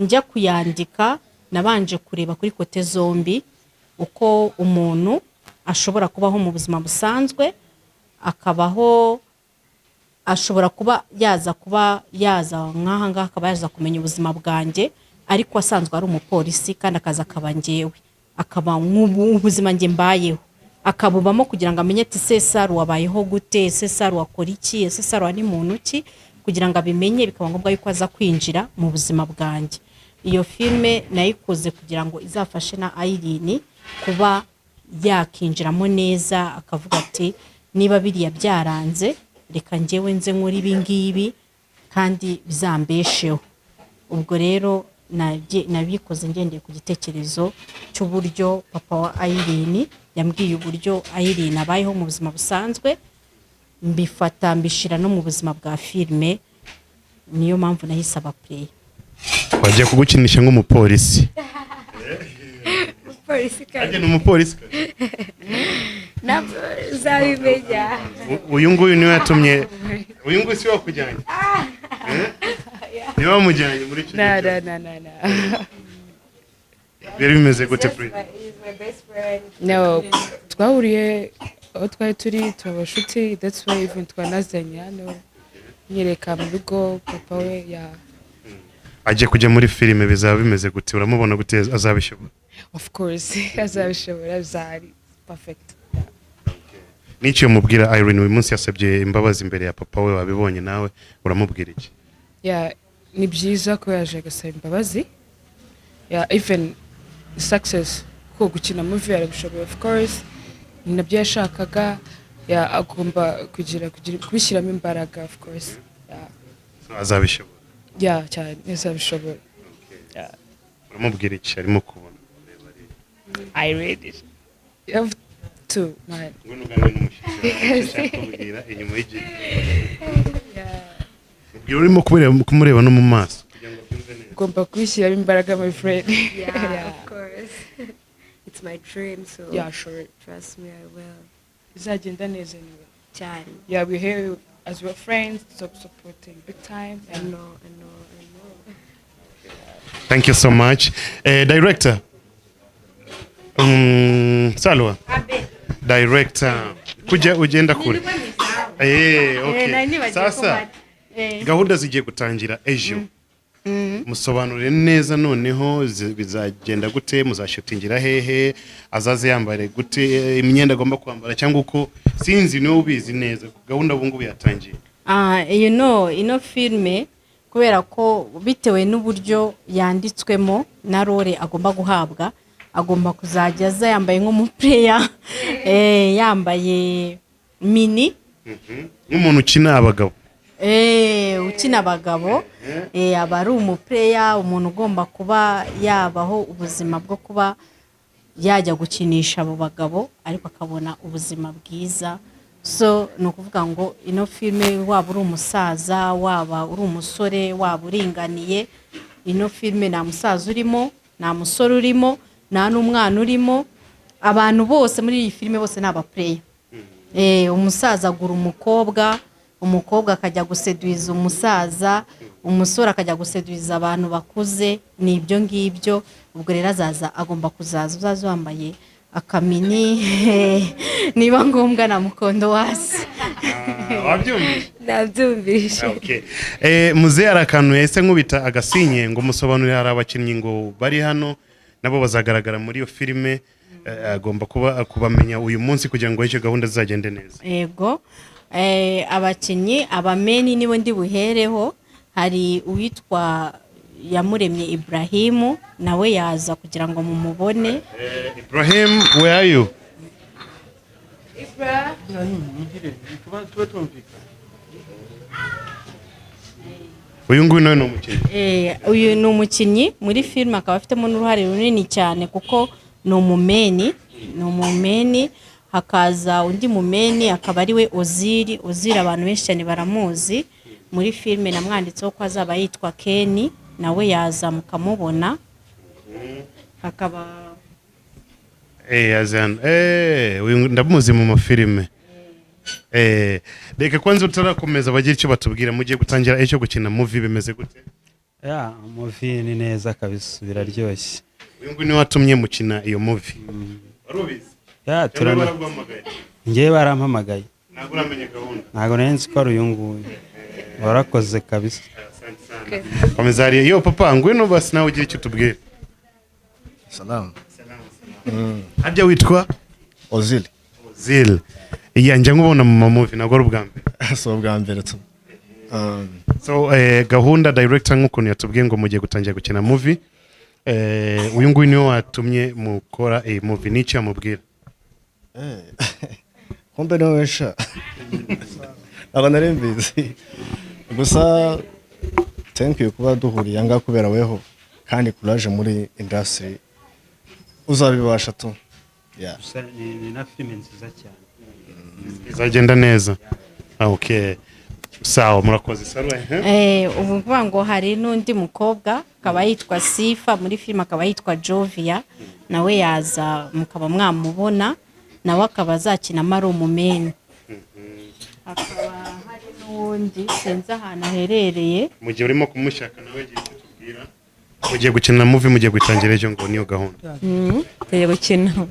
njya kuyandika nabanje kureba kuri côté zombi, uko umuntu ashobora kubaho mu buzima busanzwe, akabaho, ashobora kuba yaza nk'aha ngaha, akaba yaza kumenya ubuzima bwanjye, ariko asanzwe ari umupolisi, kandi akaza akaba ngewe, akaba nk'ubu ubuzima njye mbayeho akabubamo, kugira ngo amenye ati: "Se Saru wabayeho gute? Ese Saru wakora iki? Ese Saru ni muntu ki?" Kugira ngo abimenye, bikaba ngombwa yuko aza kwinjira mu buzima bwanjye. Iyo filime nayikoze kugira ngo izafashe na Irene kuba yakinjiramo neza, akavuga ati: "Niba biriya byaranze, reka njyewe nze nkore ibi ngibi kandi bizambesheho." Ubwo rero nabikoze ngendeye ku gitekerezo cy'uburyo papa wa Irene yambwiye uburyo Irene abayeho mu buzima busanzwe, mbifata mbishira no mu buzima bwa filime. Niyo mpamvu nahise Abapureya. Bagiye kugukinisha nk'umupolisi. Polisi. Ajya ni umupolisi. Ntabwo uzabimenya. Uyu nguyu niwe yatumye, uyu nguyu si we wakujyanye? Eh? Niwe wamujyanye muri icyo Na gihe? na na na na. Byari bimeze gute, Frida? He's my best friend. No, twahuriye aho twari turi, tuba abashuti. That's why even twanazanye hano, nyereka mu rugo papa we ya. Agiye kujya muri filime, bizaba bimeze gute? Uramubona gute? Azabishobora? Of course azabishobora, bizari perfect. N'icyo mubwira Irene uyu munsi yasabye imbabazi imbere ya papa we, wabibonye nawe, uramubwira iki? Yeah, ni byiza ko yaje agasaba imbabazi. Yeah, even success ko gukina movie arabishoboye, of course ni nabyo yashakaga. Yeah, agomba kugira kubishyiramo imbaraga, of course, yeah. So, azabishobora? Yeah, cyane, azabishobora. Yeah. Uramubwira iki arimo kubona? I read it. You have to, man. Ngwino uganire n'umushyitsi wawe, icyo ashaka kubwira inyuma y'igihe. Mubwira urimo kumureba no mu maso kugira ngo abyumve neza. Ugomba kubishyiramo imbaraga, my friend. Yeah, of course. It's my dream, so Yeah, sure. trust me, I will. Bizagenda neza anyway. Cyane. Yeah, we here As your friends, stop supporting big time. I know, I know, I know. Thank you so much, director. Salwa, director, kujya ugenda kure. Okay, sasa gahunda zigiye gutangira ejo. Musobanurire neza noneho bizagenda gute, muzashutingira hehe, azaze yambare gute, imyenda agomba kwambara cyangwa uko, sinzi, niwe ubizi neza. Gahunda ubu ngubu yatangiye. Ah, ino filime, kubera ko bitewe n'uburyo yanditswemo na role agomba guhabwa, agomba kuzajya aza yambaye nk'umupureya, yambaye mini. Nk'umuntu ukina abagabo. Ukina abagabo, aba ari umupureya, umuntu ugomba kuba yabaho ubuzima bwo kuba yajya gukinisha abo bagabo, ariko akabona ubuzima bwiza. So ni ukuvuga ngo ino filime, waba uri umusaza, waba uri umusore, waba uringaniye, ino filime nta musaza urimo, nta musore urimo, nta n'umwana urimo. Abantu bose muri iyi filime bose ni abapureya. Umusaza agura umukobwa, umukobwa akajya guseduiza umusaza, umusore akajya guseduiza abantu bakuze. Ni ibyo ngibyo. Ubwo rero azaza, agomba kuzaza, uzaza wambaye akamini, niba ngombwa na mukondo wasi. Wabyumvise? Nabyumvise. Okay. Muzehe, hari akantu yahise nkubita agasinye ngo musobanurire. Hari abakinnyi ngo bari hano nabo bazagaragara muri iyo filime. Agomba kuba kubamenya uyu munsi kugira ngo icyo gahunda zizagende neza. Yego. Abakinnyi abameni nibo ndi buhereho. Hari uwitwa Yamuremye Ibrahimu, nawe yaza kugira ngo mumubone. Ibrahim, where are you? Ibra. Tuba tumvikana. Uyu nguyu nawe ni umukinnyi? Uyu ni umukinnyi muri filime, akaba afitemo n'uruhare runini cyane kuko ni umumeni, ni umumeni. Hakaza undi mumeni, akaba ari we Oziri. Oziri abantu benshi cyane baramuzi muri filime, namwanditseho ko azaba yitwa Keni, nawe yaza mukamubona. Hakaba Azan, uyu ndamuzi mu mafilime. Reka kwanza utarakomeza bagira icyo batubwira. Mugiye gutangira icyo gukina movie, bimeze gute? Ya, movie ni neza kabisa, biraryoshye. Uyu nguyu niwe watumye mukina iyo movie, wari ubizi? Ya. Cyangwa Turana. Baraguhamagaye? Njyewe barampamagaye. Ntabwo uramenya gahunda? Ntabwo nari nzi ko ari uyu nguyu. Warakoze kabisa. Asante sana. Komeza hariya. Yo papa, ngwino basi nawe ugira icyo utubwira. Salamu. Harya witwa? Ozil. Ozil. Iya, njya nkubona mu mamovie, ntabwo ari ubwa mbere. Si ubwa mbere tu. So gahunda, director nk'ukuntu yatubwiye ngo mugiye gutangira gukina movie, uyu nguyu niwe watumye mukora iyi movie, n'icyo yamubwira? Kumbe niwe sha. Ntabwo nari mbizi. Gusa thank you kuba duhuriye aha ngaha kubera weho, kandi courage muri industry, uzabibasha tu. Yeah. Gusa ni na filime nziza cyane. Izagenda neza. Ah, okay, sawa, murakoze. Salwa, eh? Ubu kuvuga ngo hari n'undi mukobwa, akaba yitwa Sifa, muri filime akaba yitwa Jovia, nawe yaza mukaba mwamubona, nawe akaba azakinamo ari umumeni. Hakaba hari n'uwundi sinzi ahantu aherereye. Mu gihe urimo kumushaka, nawe gira icyo tubwira. Mugiye gukina movie, mugiye gutangira ejo, ngo niyo gahunda. Tugiye gukina.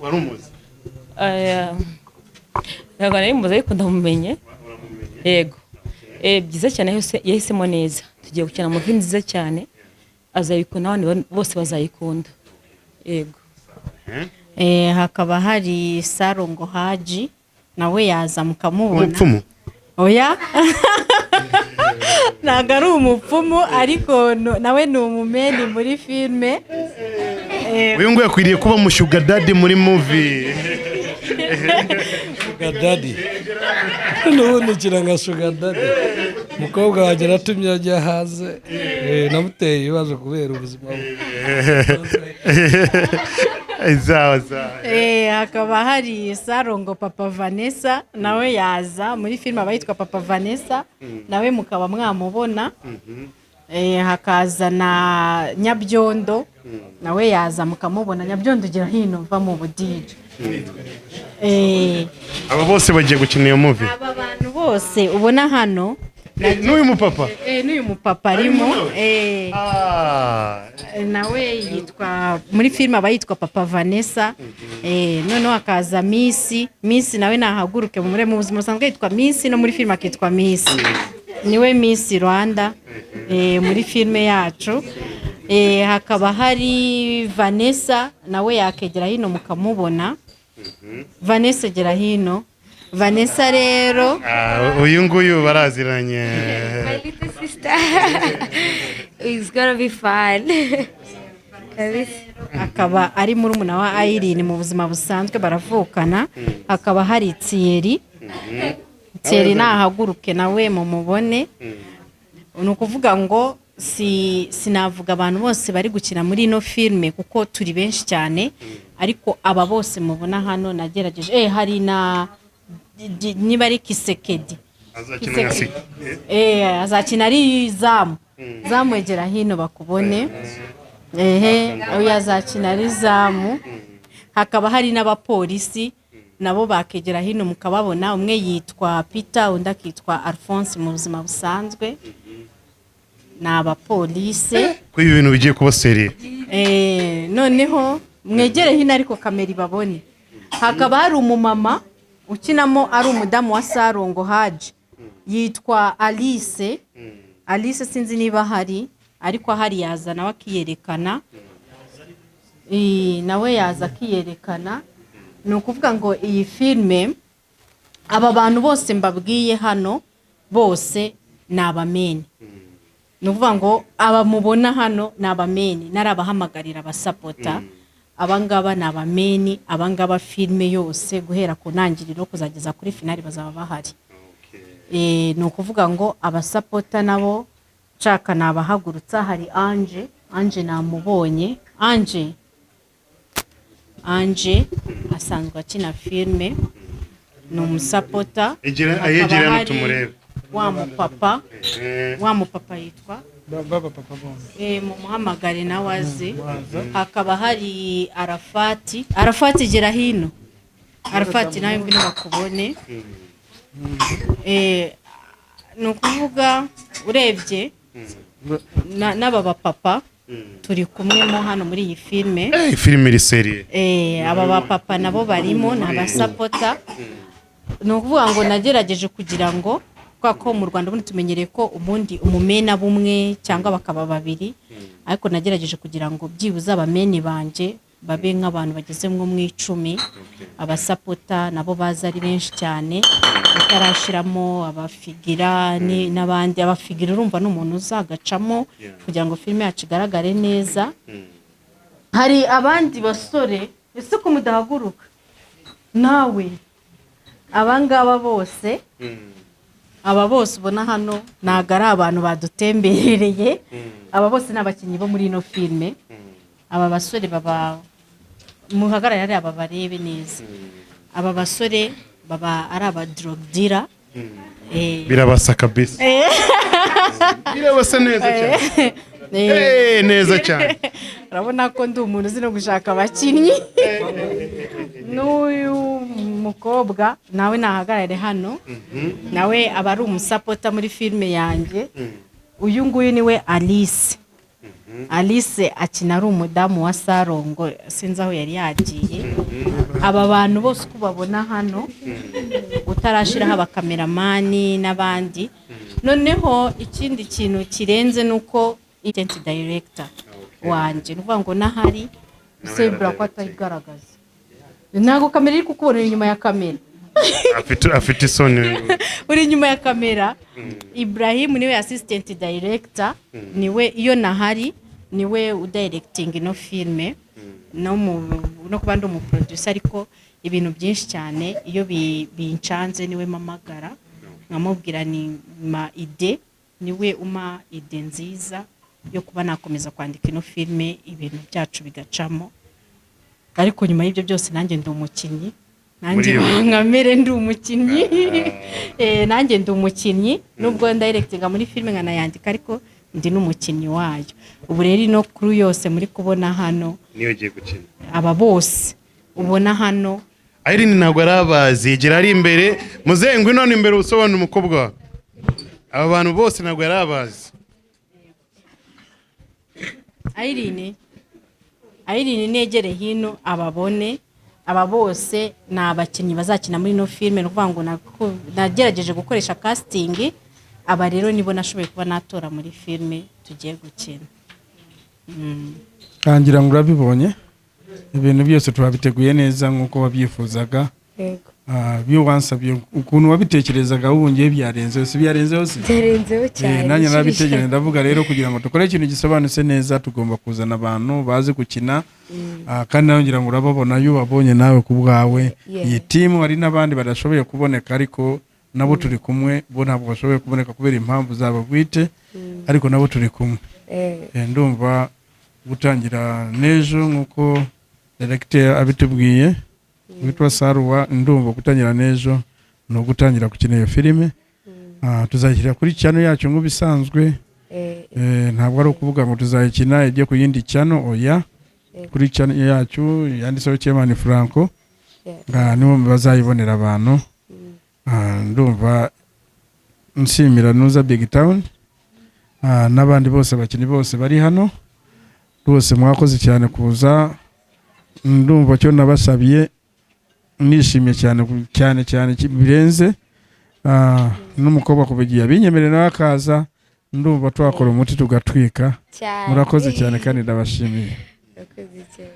Wari umuzi? Aya, ntabwo nari muzi ariko ndamumenye. Uramumenye? Yego. Byiza cyane, yahisemo neza. Tugiye gukina movie nziza cyane, azayikunda, abandi bose bazayikunda, yego. Hakaba hari Sarongo Haji, nawe yaza mukamubona. Umupfumu? Oya, ntabwo ari umupfumu, ariko nawe ni umumeni muri filime. Uyu nguyu akwiriye kuba musugar daddy muri movie. Sugar daddy, n'ubundi ukina nka sugar daddy. Umukobwa wanjye natumye ajya hanze, namuteye ibibazo kubera ubuzima bwe. Sawa sawa. Hakaba hari Sarongo Papa Vanessa, nawe yaza muri filime, aba yitwa Papa Vanessa, nawe mukaba mwamubona. Hakaza na Nyabyondo, nawe yaza mukamubona. Nyabyondo, ugira hino, uva mu budije. Aba bose bagiye gukina iyo movie? Aba bantu bose. bose ubona hano. N'uyu mupapa? N'uyu mupapa arimo. Ah. Nawe yitwa, muri filime aba yitwa Papa Vanessa. Noneho hakaza Miss. Miss nawe nahaguruke mu mu buzima busanzwe yitwa Miss, no muri filime akitwa Miss. Niwe Miss Rwanda muri filime yacu. Hakaba hari Vanessa, nawe yakegera hino mukamubona. Vanessa, gera hino. Vanessa rero, Ah, uyu nguyu baraziranye. My little sister. It's gonna be fun. Kabisa. Akaba ari murumuna wa Irene mu buzima busanzwe, baravukana. Hakaba hari Thierry. Thierry nahaguruke nawe mumubone. Ni ukuvuga ngo si sinavuga abantu bose bari gukina muri ino filime kuko turi benshi cyane, ariko aba bose mubona hano nagerageje. Hari na niba ari Kisekedi. Azakina nka Azakina ari zamu. Zamu, egera hino bakubone. Ehe, uyu azakina ari zamu. Hakaba hari n'abapolisi, nabo bakegera hino mukababona. Umwe yitwa Peter, undi akitwa Alphonse mu buzima busanzwe. Ni abapolisi. Ko ibi bintu bigiye kuba sérieux. Noneho mwegere hino ariko kamera ibabone. Hakaba hari umumama ukinamo ari umudamu wa Sarongo Haji, yitwa Alice. Alice sinzi niba ahari, ariko ahari yaza nawe akiyerekana. Nawe yaza akiyerekana. Ni ukuvuga ngo iyi filime, aba bantu bose mbabwiye hano bose ni abameni. Ni ukuvuga ngo aba mubona hano ni abameni, narabahamagarira abasapota. Abangaba ni abameni. Abangaba filime yose guhera ku ntangiriro kuzageza kuri finale bazaba bahari. Ni ukuvuga ngo abasapota nabo nshaka nabahagurutsa. Hari Ange. Ange namubonye. Ange, Ange asanzwe akina filime, ni umusapota. Hakaba Ayegera hano hari tumurebe. wa mupapa. Wa mupapa yitwa Baba, papa bombi. Mumuhamagare nawe aze. Hakaba hari Arafati. Arafati, gera hino. Arafati nawe ngwino bakubone. Ni ukuvuga urebye n'aba bapapa turi kumwe mo hano muri iyi filime. Filime iri sérieux. Aba bapapa nabo barimo, ni abasapota. Ni ukuvuga ngo nagerageje kugira ngo, kubera ko mu Rwanda ubundi tumenyereye ko ubundi umumena bumwe cyangwa bakaba babiri, ariko nagerageje kugira ngo byibuze abameni banje babe nk'abantu bageze nko mu 10. Abasapota nabo baza ari benshi cyane, utarashiramo abafigira n'abandi. Abafigira urumva ni umuntu uzagacamo kugira ngo filime yacu igaragare neza. Hari abandi basore, ese ko mudahaguruka nawe? Abangaba bose, aba bose ubona hano ntabwo ari abantu badutemberereye. Aba bose ni abakinnyi bo muri ino filime. Aba basore baba muhagarare ari aba, barebe neza. Aba basore baba ari aba drug dealer. Birabasa kabisa, birabasa neza cyane. Neza cyane. Urabona ko ndi umuntu uzi no gushaka abakinnyi. N'uyu mukobwa nawe nahagarare hano, nawe aba ari umusapota muri filime yanjye. Uyu nguyu niwe Alice. Alice akina ari umudamu wa Sarongo, sinzi aho yari yagiye. Aba bantu bose uko ubabona hano, utarashiraho abakameramani n'abandi. Noneho ikindi kintu kirenze ni uko assistant director wanjye, ni ukuvuga ngo n'ahari usebura ko atayigaragaza, ntabwo kamera iri kukubonera inyuma ya kamera. Afite isoni. Uri inyuma ya kamera. Ibrahim niwe assistant director, niwe iyo nahari niwe udirecting ino filme, no kuba ndi umuproducer, ariko ibintu byinshi cyane iyo bincanze niwe mpamagara nkamubwira ni ma idée, niwe uma idée nziza yo kuba nakomeza kwandika ino filme, ibintu byacu bigacamo. Ariko nyuma y'ibyo byose nanjye ndi umukinnyi, nanjye Muri iyo- nkamere ndi umukinnyi. Nanjye ndi umukinnyi, nubwo ndirectinga muri filime nkanayandika, ariko ndi n'umukinnyi wayo. Ubu rero ino crew yose muri kubona hano, Niyo ugiye gukina, aba bose ubona hano. Irene ntabwo arabazi, yegera ari imbere. Muzehe, ngwino hano imbere usobanura umukobwa wawe. Aba bantu bose ntabwo yari abazi. Irene, Irene negere hino ababone. Aba bose ni abakinnyi bazakina muri ino filime. Ni ukuvuga ngo nagerageje gukoresha casting. Aba rero nibo nashoboye kuba natora muri filime tugiye gukina. Ngira ngo urabibonye, ibintu byose turabiteguye neza nk'uko wabyifuzaga. Yego. Ibyo wansabye, ukuntu wabitekerezaga, ubu ngiye byarenzeho, si byarenzeho se? Byarenzeho cyane. Nanjye narabitegereje, ndavuga rero kugira ngo dukore ikintu gisobanutse neza tugomba kuzana abantu bazi gukina. Kandi nawe ngira ngo urababona, iyo ubabonye nawe ku bwawe. Iyi timu, hari n'abandi badashoboye kuboneka, ariko nabo turi kumwe. Bo ntabwo bashoboye kuboneka kubera impamvu zabo bwite, ariko nabo turi kumwe. Ndumva gutangira n'ejo nk'uko directeur abitubwiye witwa Saruwa, ndumva gutangira n'ejo ni ugutangira gukina iyo filime. Tuzayishyira kuri channel yacu nk'ibisanzwe. Ntabwo ari ukuvuga ngo tuzayikina ijye ku yindi channel, oya. Kuri channel yacu yanditseho Chairman Franco. Niho bazayibonera abantu. Ndumva nshimira Nuza Big Town, n'abandi bose, abakinnyi bose bari hano rwose, mwakoze cyane kuza. Ndumva cyo nabasabiye nishimye cyane cyane cyane birenze. N'umukobwa kuva igihe abinyemerera nawe akaza, ndumva twakora umuti tugatwika. Cyane. Murakoze cyane kandi ndabashimiye. Murakoze cyane.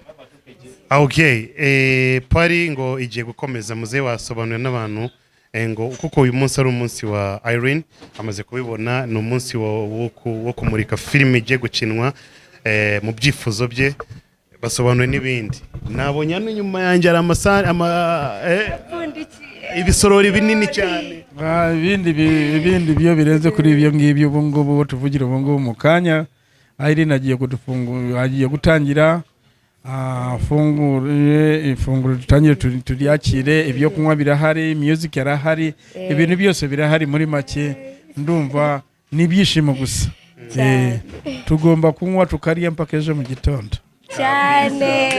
Okay, party ngo igiye gukomeza. Muzehe, wasobanurira n'abantu ngo kuko uyu munsi ari umunsi wa Irene, amaze kubibona, ni umunsi wo kumurika filime igiye gukinwa mu byifuzo bye, basobanuye n'ibindi. Nabonye hano inyuma yanjye hari amasahani ibisorori binini cyane. Ibindi byo birenze kuri ibyo ngibyo, ubu ngubu tuvugira ubu ngubu mu kanya Irene agiye kudufungura, agiye gutangira afungure ifunguro, dutangire turyakire. Ibyo kunywa birahari, music yarahari, ibintu byose birahari. Muri make ndumva ni ibyishimo gusa. Tugomba kunywa tukarya mpaka ejo mu gitondo. Cyane.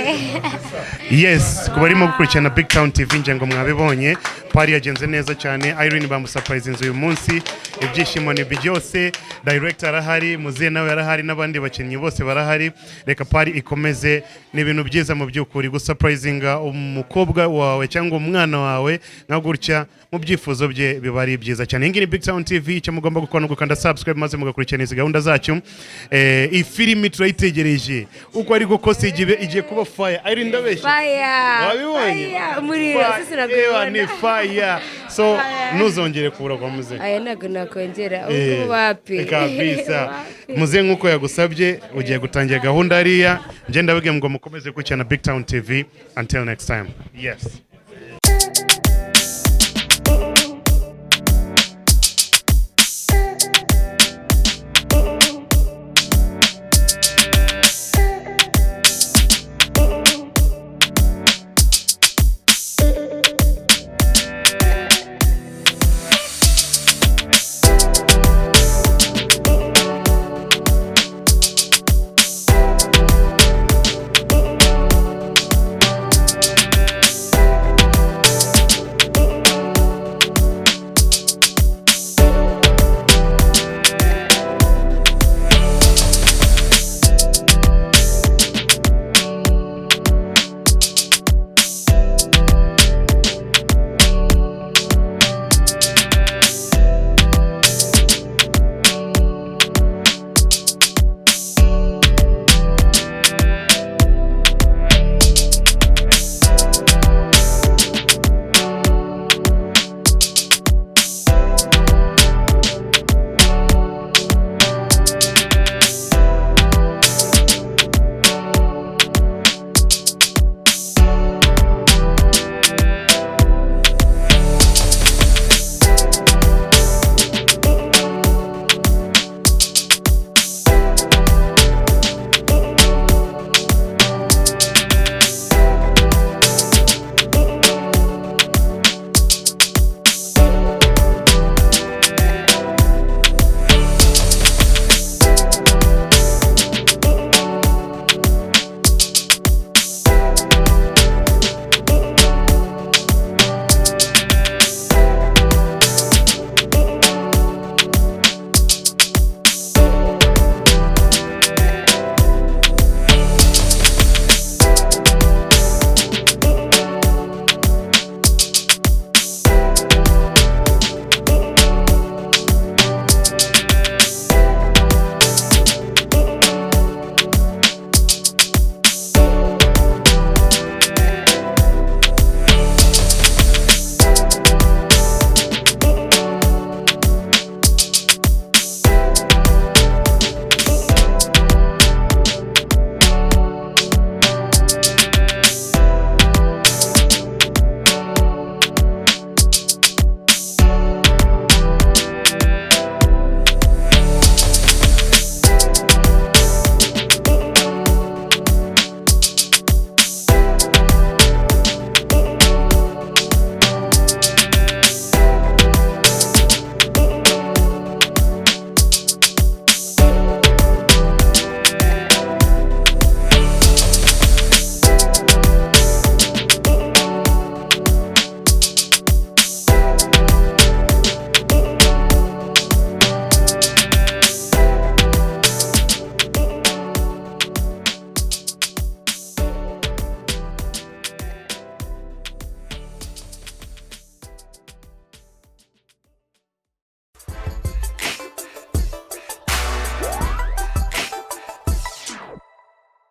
Yes, ku barimo gukurikirana Big Town TV, ngira ngo mwabibonye, party yagenze neza cyane. Irene bamusurprisinze uyu munsi, ibyishimo ni byose. Director arahari, muzehe nawe arahari, n'abandi bakinnyi bose barahari. Reka party ikomeze. Ni ibintu byiza mu by'ukuri gusurprisinga umukobwa wawe cyangwa umwana wawe nka gutya mu byifuzo bye, biba ari byiza cyane. Iyi ngiyi ni Big Town TV. Icyo mugomba gukora ni ugukanda subscribe maze mugakurikirana izi gahunda zacu. Iyi filimi turayitegereje, uko ariko kose igiye kuba fire. Irene, ndabeshya? Fire. Wabibonye? Fire. Umuriro sisi. Ewa, ni nabwo. Fire. So ntuzongere kubura kwa muzehe. Aya ntabwo nakongera. Ubu wapi. Kabisa. Wapi. Muzehe nk'uko yagusabye, ugiye gutangira gahunda hariya. Ngenda ndababwiye ngo mukomeze gukurikirana Big Town TV. Until next time, yes.